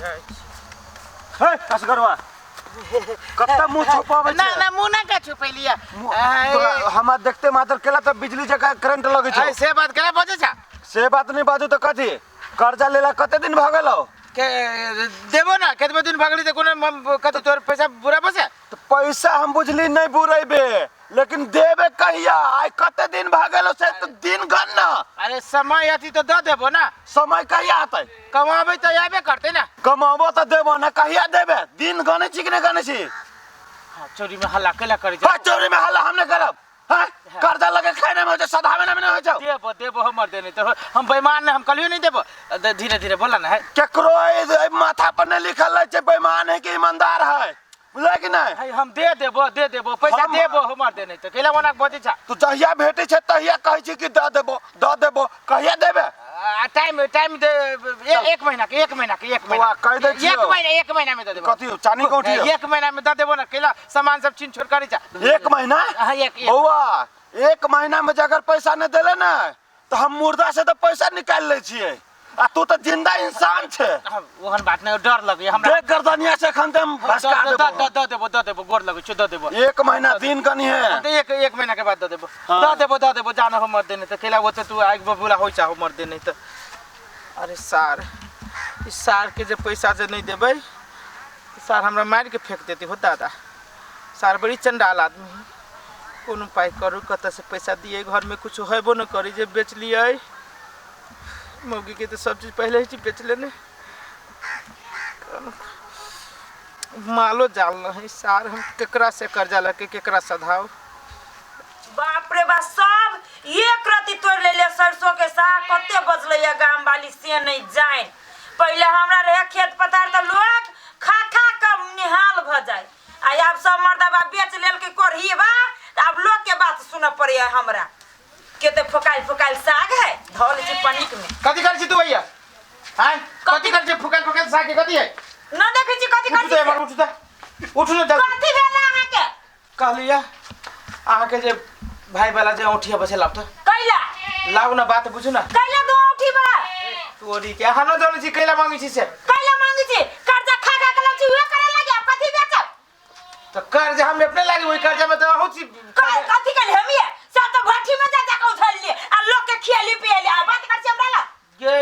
जाइ छी। हे असगरवा कत्ता मुंह छुपाबै ना छै ना मुंह ना का छुपैलिया तोरा हमरा देखते मात्र केला तऽ बिजली जकाँ करंट लगै छै से बात केना बजै छ से बात नहीं बाजू तऽ कथी कर्जा लेला कते दिन भऽ गेलौ के देबो ना केतबो दिन भगली तऽ कोनो कथी तोर पैसा बुरा बसे तऽ पैसा हम बुझली नहीं बुरेबे लेकिन देबे कहिया आइ कते दिन भऽ गेलौ से तऽ दिन गण ना अरे समय अथी तऽ दऽ देबो ना समय कहिया आतै कमाबै तऽ आबे करतै ना कमाबो तऽ देबो ना कहिया देबे दिन गनै छी कि नहि गनै छी हाँ, चोरी में हल्ला केला करै छै हाँ चोरी में हल्ला हम नहीं करब हाँ कर्जा लगे खाने में हो छै सधावे में नहीं हो छै देबो देबो हमर देने तो हम बेईमान नहीं हम कलियो नहीं देबो धीरे धीरे बोला ना है केकरो एहि माथा पर नहीं लिखल रहै छै बेईमान है कि ईमानदार है बुझलै कि नहीं है हम दे देबो दे देबो पैसा देबो हमर देने तो केला ओना बजै छ तू जहिया भेटै छै तहिया कहै छै कि दऽ देबो दऽ देबो कहिया देबे आ, टाइम टाइम दे एक महीना के एक महीना के एक महीना बौआ, कहि दै छियौ। एक महीना एक महीना में दे देबो कथी चानी के औंठी एक महीना में दे देबो ना केला सामान सब छीन छोड़ करै छ एक महीना हाँ, एक एक बौआ एक महीना में जे अगर पैसा नहीं देले ना तो हम मुर्दा से तो पैसा निकाल ले छियै आ तू तो जिंदा इंसान छे हाँ, ओहन बात नहीं डर लगे हमरा देख गर्दनिया से एखन ते हम भसका दऽ देबो दऽ दऽ देबो दऽ देबो गोर लगै छौ दऽ देबो एक महीना दिन कनी है तऽ एक एक महीना के बाद दऽ देबो हाँ। दऽ देबो दऽ देबो जानो हमर देने तऽ केला ओते तू आगि बबूला होइ चाहो मर देने तऽ अरे सार ई सार के जे पैसा जे नहि देबै सार हमरा मारि के फेंक देती हो दादा सार बड़ी चंडाल आदमी है कोन उपाय करू कतऽसँ पैसा दियै घरमे किछु हेबो नहि करी जे बेच लियै मौगीके तऽ सब चीज पहिले ही बेच लेने मालो जाल नहीं सार हम केकरा से कर्जा लके केकरा सधाव बाप रे बा सब एक रति तोड़ ले सरसों के साग कते बजले या गाम वाली से नहीं जाए पहले हमरा रहे खेत पथार तो लोग खा खा के निहाल भ जाए आ आब सब मर्दबा बेच लेल के कोरही बा त आब लोग के बात सुनऽ पड़े हमरा केते फोकाइल फोकाइल साग है धो ले छी पनिक में कथी करै छी तू भैया आय कथी करै छी फुकल फुकल साग के कथी है न देखै छी कथी उठू करै तऽ छी एमहर उठू तऽ उठू ने जल्दी कथी भेल अहाँके कहलियै अहाँके जे भाई वाला जे औंठी बसे लाउ तऽ कैला लाउ ना बात बुझू ना कैला दो औंठी बा तोरी के अहाँ न जानै छी कैला मांगै छी से कैला मांगै छी कर्जा खा खा के लग छी उहे करे लागी आब कथी बेचब तऽ कर्ज हम अपने लागी ओहि कर्जा में तऽ अहूँ छी कथी कहली हम ये सब तो भट्ठी में जा जा के उछल लिए आ लोग के खियाली पियाली आ बात कर छी हमरा ला गे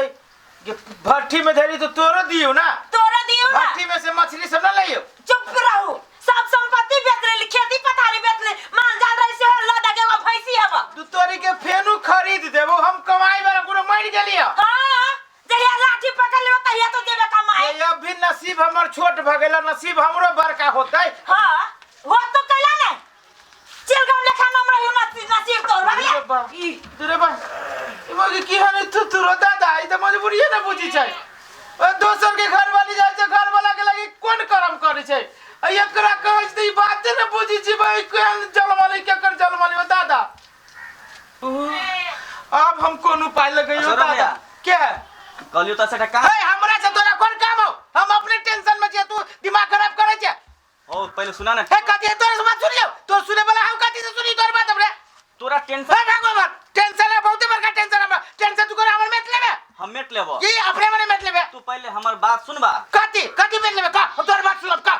गे भट्ठी में धरी तो तोरो दियो ना तोरा दियो ना भट्ठी में से मछली सब ना लइयो चुप रहू सब संपत्ति बेच लेली खेती पथारी बेच ले माल जाल रही से लदा के एगो भैंसी हब तू तोरी के फेनु खरीद देबो हम कमाई वाला कोनो मर गेलियो हां जहिया लाठी पकड़ लेबो तहिया तो देबे कमाई ये अब भी नसीब हमर छोट भ गेल नसीब हमरो बड़का होतै हां हो तो कैला ने चिलगम लेखा नाम रही नसीब नसीब तोर अरे बा रे बा ई मौगी की हन तू तू रो दादा ई त मजबूरी ने बुझी छै ओ दोसर के घर वाली जाइ छै घर वाला के लगी कोन कर्म करै छै आ एकरा कहै छै त ई बाते ने बुझी छै भाई केहन जलमली केकर जलमली ओ दादा उ, आब हम कोन उपाय लगैयो अच्छा, दादा रमैया। के कहलियो तऽ सेटा कहाँ हे हमरा से तोरा कोन काम हो हम अपने टेंशन में छियै तू दिमाग खराब करै छै हो पहिले सुना ने हे कथी है तोरे से बात सुनियो तोर सुने वाला हम कथी से सुनी तोर बात हमरे तोरा टेंशन हे भगवान टेंशन है बहुते बड़का टेंशन है टेंशन तू कर हमर मेट लेबे हम मेट लेबो की अपने मने मेट लेबे तू पहिले हमर बात सुनबा कथी कथी मेट लेबे का हम तोर बात सुनब का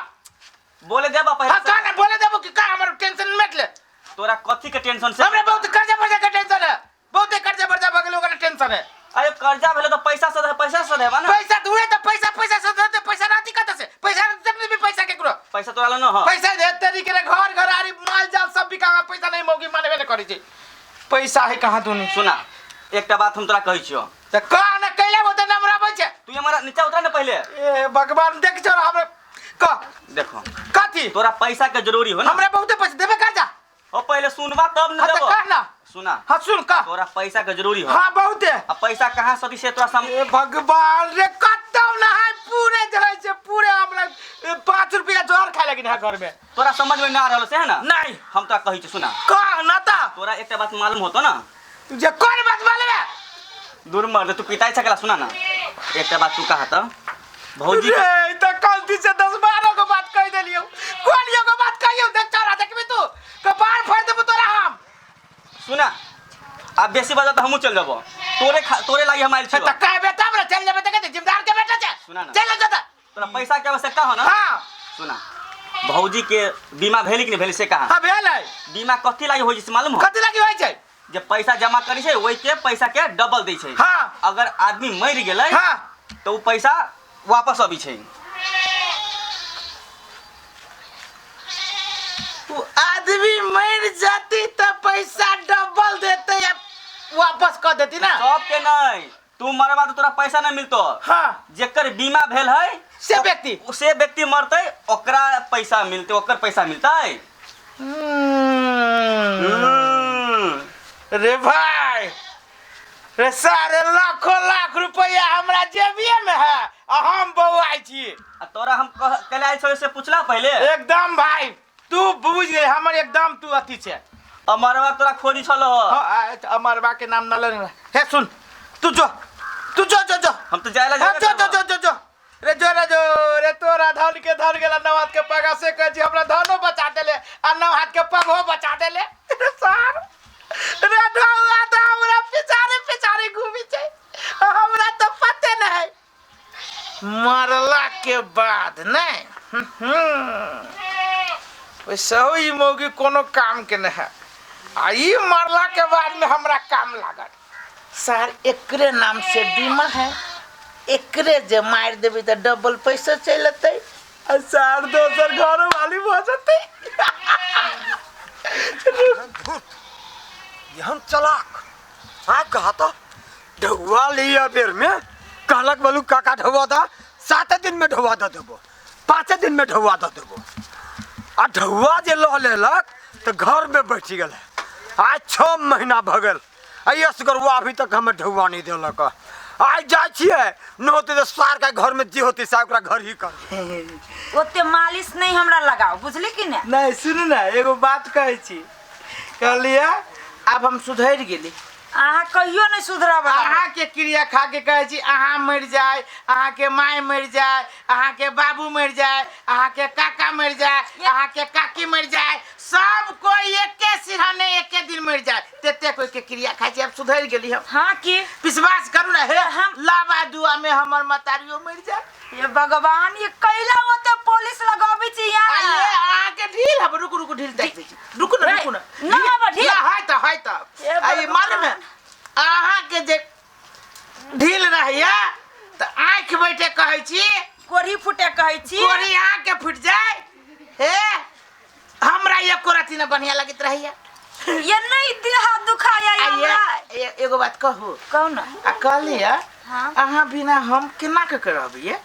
बोले देबा हां पहिले का ना बोले देबो कि का हमर टेंशन मेट ले तोरा कथी के टेंशन से हमरे बहुत कर्जा वर्जा के टेंशन है बहुते कर्जा वर्जा भऽ गेल ओकरा टेंशन है अरे कर्जा भेले तऽ पैसा से पैसा से देबा ना पैसा दुए तऽ पैसा पैसा से दे पैसा रहती कतऽ से पैसा जब भी पैसा केकरो पैसा तोरा लग न हो पैसा दे तेरी के घर घर आरी माल जाल सब बिका पैसा नहीं मौगी मानबे नहीं करै छै पैसा है कहाँ दुनी सुना एकटा बात हम तोरा कहै छियो तऽ कह ना कैला होते नंबर आबै छै तू हमारा नीचा उतरा ना पहिले ए भगवान देख चल हमरा कह देखो कथी तोरा पैसा के जरूरी हो ना हमरा बहुते पैसा देबे कर्जा ओ पहिले सुनबा तब न हाँ तऽ देबो कह ना सुना हाँ सुन कह तोरा पैसा के जरूरी हो हाँ बहुते आ पैसा कहाँ सदी से तोरा सम ए भगवान रे कतौ ना है पूरे जे है से पूरे हमरा 5 रुपया जोर खाए लगिन है घर में तोरा समझ में ना आ रहल से है ना नहीं हम तोरा कहै छी सुना कह ना ता तोरा एकटा बात मालूम होतो ना तू जे कोन बात मालूम है दूर मर तू पिताई छकला सुना ना एकटा बात तू कहा त भौजी रे त गलती से 10 12 गो बात कह देलियो कोन एगो बात कहियो देख चोरा देखबी तू कपार फाड़ देबो तोरा हम सुना अब बेसी बजा त हमहूँ चल जेबो तोरे तोरे लागी हम आयल त छियो कह बेटा हमरा चल जेबे त कहते जिम्मेदार के बेटा छै सुना ना। चल जा त तोरा पैसा के आवश्यकता हो ना? हाँ। सुना, भौजी के बीमा भेल कि नहीं भेल से कहा? हाँ भेल है। बीमा कथी लागी होइ छै से मालूम हो? कथी लागी होइ छै? जे पैसा जमा करी छै ओहि के पैसा के डबल दै छै। हाँ। अगर आदमी मरि गेलै, हाँ, तऽ ओ पैसा वापस अबै छै। वो आदमी मर जाती तो पैसा डबल देते या वापस कर देती ना? सबके नहीं, तू मरबा तो तोरा पैसा नहीं मिलतो। हाँ। जेकर बीमा भेल है से व्यक्ति, से व्यक्ति मरते ओकरा पैसा मिलते, ओकर पैसा मिलतै। रे भाई रे, सारे लाखों लाख रुपया हमरा जेबिये में है आ हम बौआइ छी। आ तोरा हम कैला आयल छौ से पूछला पहिले? एकदम भाई तू बुझ गेल हमर, एकदम तू अथी छै। अमरवा तोरा खोजी छलो। हाँ, अमरवा के नाम न ले। हे सुन, तू जो, तू जो जो जो, हम तो जायला। हाँ, जो जो जो जो जो रे, जो रे जो रे, तोरा धन के धन गेला, नौ हाथ के पगा से कह छी हमरा धनो बचा देले आ नौ हाथ के पगो बचा देले। रे सार रे, ढौआ तो हमरा पिछाड़ी पिछाड़ी घूमी छै, हमरा तो पते नहीं मरला के बाद नहीं। वैसे ई मौगी कोनो काम के नहीं है आ ई मरला के बाद में हमरा काम लागल। सर एकरे नाम से बीमा है, एकरे जे मार देबी तऽ डबल पैसा चलि एतै आ सार दोसर घर वाली भऽ जेतै। हम चलाक आ कहा तो ढौआ लिया बेर में कहलक बोलू काका ढौआ दा, 7 दिन में ढौआ दऽ देबो, 5 दिन में ढौआ दऽ देबो। आ ढौआ जे लऽ लेलक तऽ घर में बैठ गेल। आज 6 महीना भऽ गेल आ असगरुआ अभी तक हमर ढौआ नहीं देलक। आज जाइ छियै न होतै तऽ सार के घर में जे होतै से ओकरा घर ही कर। ओते मालिश नहीं हमरा लगाओ, बुझली कि ने? नहीं सुनू ना, एगो बात कहै छी, कहलियै आब हम सुधरि गेली। अहाँ कहियो नहीं सुधरब। अहाँ के क्रिया खा के कहै छी अहाँ मरि जाय, अहाँ के माय मरि जाय, अहाँ के बाबू मरि जाय, अहाँ के काका मरि जाय, अहाँ के काकी मरि जाय, सब कोई एके सिरहाने एके दिन मरि जाय, तेते कोई के क्रिया खाइ छी। आब सुधरि गेली हम। हाँ की विश्वास करू ना, हे हम लाबा दुआ में हमर मतारियो मरि जाय। ये भगवान, ये कैला ओते पुलिस लगाबै छी यहाँ? आइए अहाँ के ढील हम, रुकू रुकू ढील देख दै छी, रुकू ना रुकू ना। ना बाबा ढील है त है त आइए मालूम है अहाँ के जे ढील रहैया त आँखि बैठे कहै छी, कोढ़ी फूटे कहै छी, कोढ़ी आँख के फूटि जाय। हे हमरा एको रति न बढ़िया लगैत रहैया। ये नहीं दिल हाथ दुखाया हमरा। एगो बात कहू? कहू ना। आ कहलियै हाँ? अहाँ बिना हम केना के रहबियै?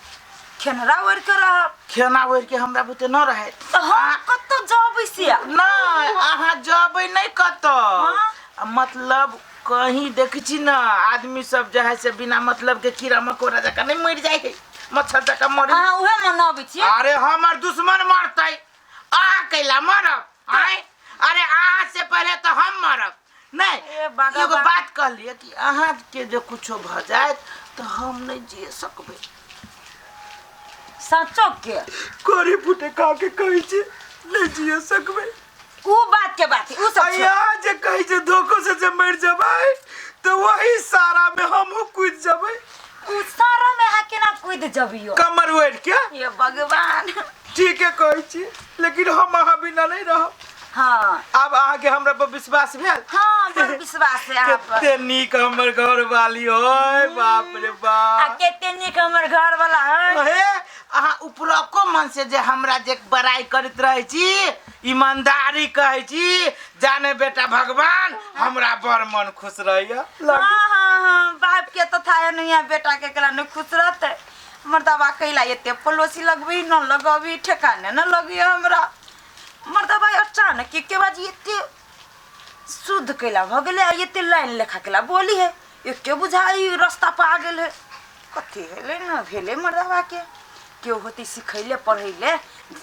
खेनरा ओढ़ के रहब। खेना ओढ़ के हमरा बुते न रहे तऽ हम कतौ जबै से? नहीं अहाँ जबै नहीं कतौ। मतलब कहीं देखै छी ना आदमी सब जे है से बिना मतलब के कीड़ा मकोड़ा जकाँ नहीं मरि जाइ है, मच्छर जकाँ मरि। अहाँ उहे मनाबै छी? अरे हमर दुश्मन मरतै, अहाँ कैला मरब? आँय, अरे अहाँ से पहले तो हम मरब। नहीं एगो बात कहलियै कि अहाँ के जे कुछो भऽ जायत तऽ हम नहीं जी सकबै। सचो के कोरी फूटे खा के कहै छी नहीं जी सकबै। उ बात के बात उ सब अहाँ जे कहै छै धोखो से जे मरि जेबै तऽ वही सारा में हमहूँ कूदि जेबै। उ सारा में अहाँ केना कूदि जबियो? कमर ओढ़ि के। ये भगवान, ठीके कहै छी, लेकिन हम अहाँ बिना नहीं रहब। हाँ अब अहाँ के हमरा पर विश्वास भेल? हाँ बड़ विश्वास है आप पर। कते नीक हमर घर वाली होय, बाप रे बाप। आ कते नीक हमर घर वाला है। हे अहाँ उपरको मन से जे हमरा जे बड़ाई करैत रहै छी, ईमानदारी कहै छी, जाने बेटा भगवान हमरा बड़ मन खुश रहैया। हाँ हाँ हाँ, बाप के तो था नहीं है, बेटा के केला नहीं खुश रहते। मर्दबा कैला एते पड़ोसी लगबी न लगबी, ठेकाने न लगी हमरा। मर्दबा अचानक के बाजी एते शुद्ध कैला भऽ गेलै आ एते लाइन लेखा केला बोली है, एके बुझाई रास्ता पर आ गेल है। कथी भेलै न भेलै मर्दबा के? केओ होती सिखैले पढ़ैले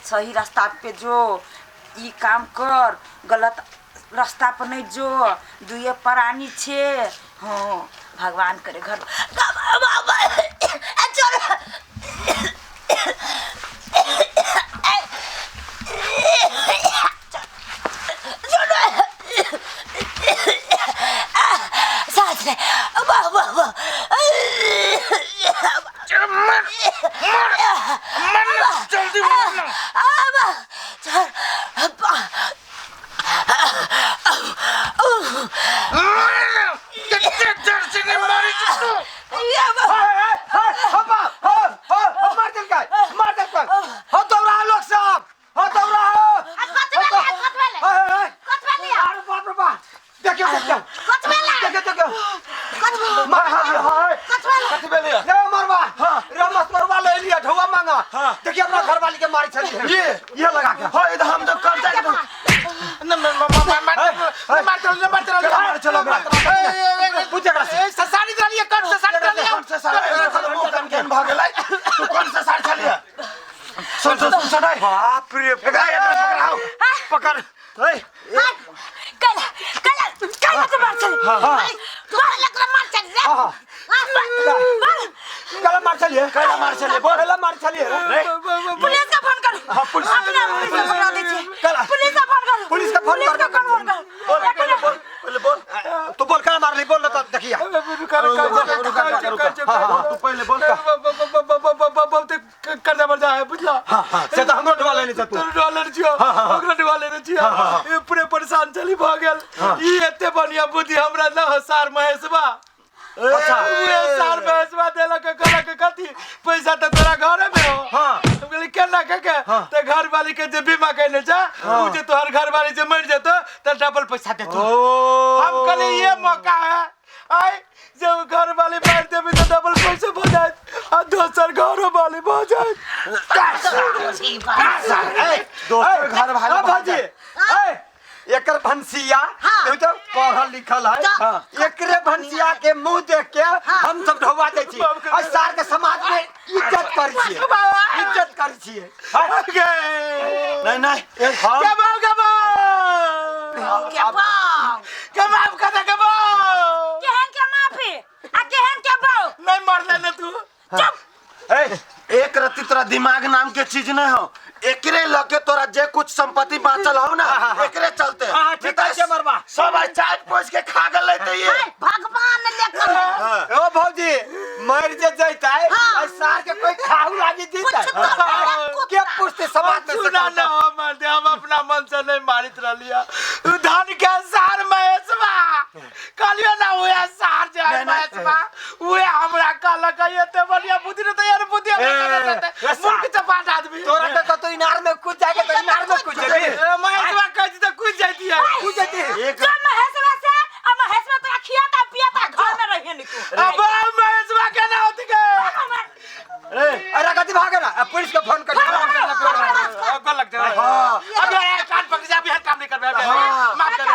सही रास्ता पे जो, ई काम कर, गलत रास्ता पर नहीं जो, दुए प्राणी छे। हाँ भगवान करे घर चल। मर मर कथी भेलै रे मरवा रे मरवा ले लिया ढौआ मांगा। देखिए अपना घर वाली के मारी छली ये ये लगा के। हां ये हम तो कर्जा के न मार मार मार चलो पूछ एकरा से। ससारी दलिए कौन ससारी दलिए? कौन से सार मुंह कान केहन भऽ गेलै? तू कौन से सार छलिए? सुन सुन सुन सुन। बाप रे एकरा एकरा पकड़ाओ। पकड़। ए कल कल कल तो मार चल। तू लग मार चल रे। हां कल मार छलिए। कैला मार छलिए बोल। कल मार छलिए रे। पुलिस का फोन करो। हां पुलिस अपने पुलिस को पकड़ा दीजिए। कल पुलिस का फोन करो। पुलिस का फोन पुलिस का फोन करो। बोल पहले बोल पहले बोल। तू बोल कल मारली बोल ना तो देखिया। रुका रुका रुका रुका। तू पहले बोल। बहुत कर्जा मर्जा है बुझला। हां हां से तो हमरो ढोआ लेने छ तू। तोर ढोआ लेने छियो ओकरा ढोआ लेने छियो। ई पूरे परेशान चली भ गेल। ई एते बढ़िया बुद्धि हमरा न हो सार महेशबा। अच्छा उहे सार महेशबा देलक कहलक कथी पैसा त तोरा घरे में हो। हां हम कहली केना के के त घर वाली के जे बीमा कइने छ उ जे तोहर घर वाली जे मर जेतो त डबल पैसा देतो। हम कहली ये मौका है आय जब घर वाली मार देबी त डबल पैसा भ जायत आ दोसर घरो वाली भ जायत। दोसर घर वाली भौजी ए एकर भंसिया तो पढ़ल लिखल है। एकरे भंसिया के मुंह देख के हम सब ढौआ जाइ छी आ सार के समाज में इज्जत करै छियै इज्जत करै छियै। नहीं नहीं हम कबाब कबाब कबाब कबाब कदा कबाब केहन के माफी आ केहन के बाऊ नहीं मरले न तू चुप। ए एक रत्ती तोरा दिमाग नाम के चीज नहीं हो। एकरे लगे तोरा जे कुछ संपत्ति बाचल हो ना एकरे चलते। हां ठीक है मरवा सब आज चाट पोछ के खा गेलै त ये भगवान लेकर। ओ भौजी मर जे जैतै आ सार के कोई खाऊ लागी जीतै के पूछते समाज में। सुना न हमर दे हम अपना मन से नहीं मारित रहलिया धन के सार महेशबा कहलियो ना उहे सार जे महेशबा उहे हमरा कहलक एते बढ़िया बुद्धि न त यार बुद्धि मूर्ख चपाट आदमी तोरा के कतो इनार में कूद जाके त इनार में कूद जेबी। महेशबा कहै छी त कूद जाती है कूद जाती। जो महेशबा से आ महेशबा तोरा खियाता पियाता घर में रहिए नि तू। अब महेशबा केना होती के? ए अरे कथि भागे ना पुलिस के फोन कर। गोल लग जाए। हां अब यार कान पकड़ जा अभी काम नहीं करबे माफ कर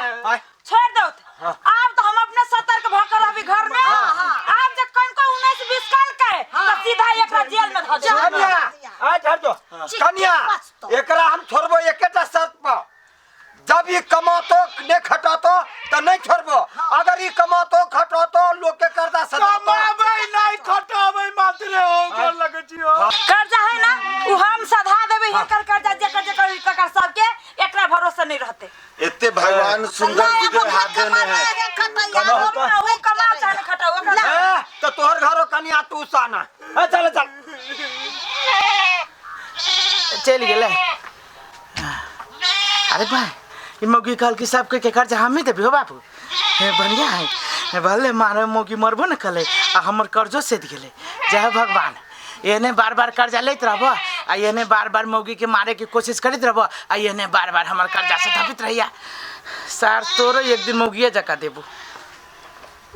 छोड़ दो। अब तो हम अपने सतर्क भ कर अभी घर में। आप जब कौन को 19 20 काल के तो सीधा एकरा जेल में धर दे। कन्या आ धर दो कन्या एकरा हम छोड़बो एकेटा शर्त पर। जब ये कमातो ने खटातो तो नहीं छोड़बो। अगर ये कमातो खटातो लोग के कर्जा सदातो। कमाबै नहीं खटाबै मात्र हो गोल लगै छियो। कर्जा है ना उ हम सधा देबै एकर कर्जा जेकर जेकर एकर सबके एकरा भरोसा नहीं रहते। एते भगवान सुंदर जी हाथ देने है कमाओ कमाओ चाहे खटाओ ए तो तोहर घरो कन्या तू साना। ए चल चल चल गेलै। अरे भाई ई मौगी कहल कि सबके के कर्जा हमें देबी हो बाबू। हे बढ़िया है भले मारे मौगी मरबो न कले आ हमर कर्जो सेद गेलै। जय भगवान। एने बार बार कर्जा लेत रहबो आ एने बार बार मौगी के मारे के कोशिश करैत रहबो आ एने बार बार हमर कर्जा से धपित रहिया। सार तोरो एक दिन मौगिए जका देबो।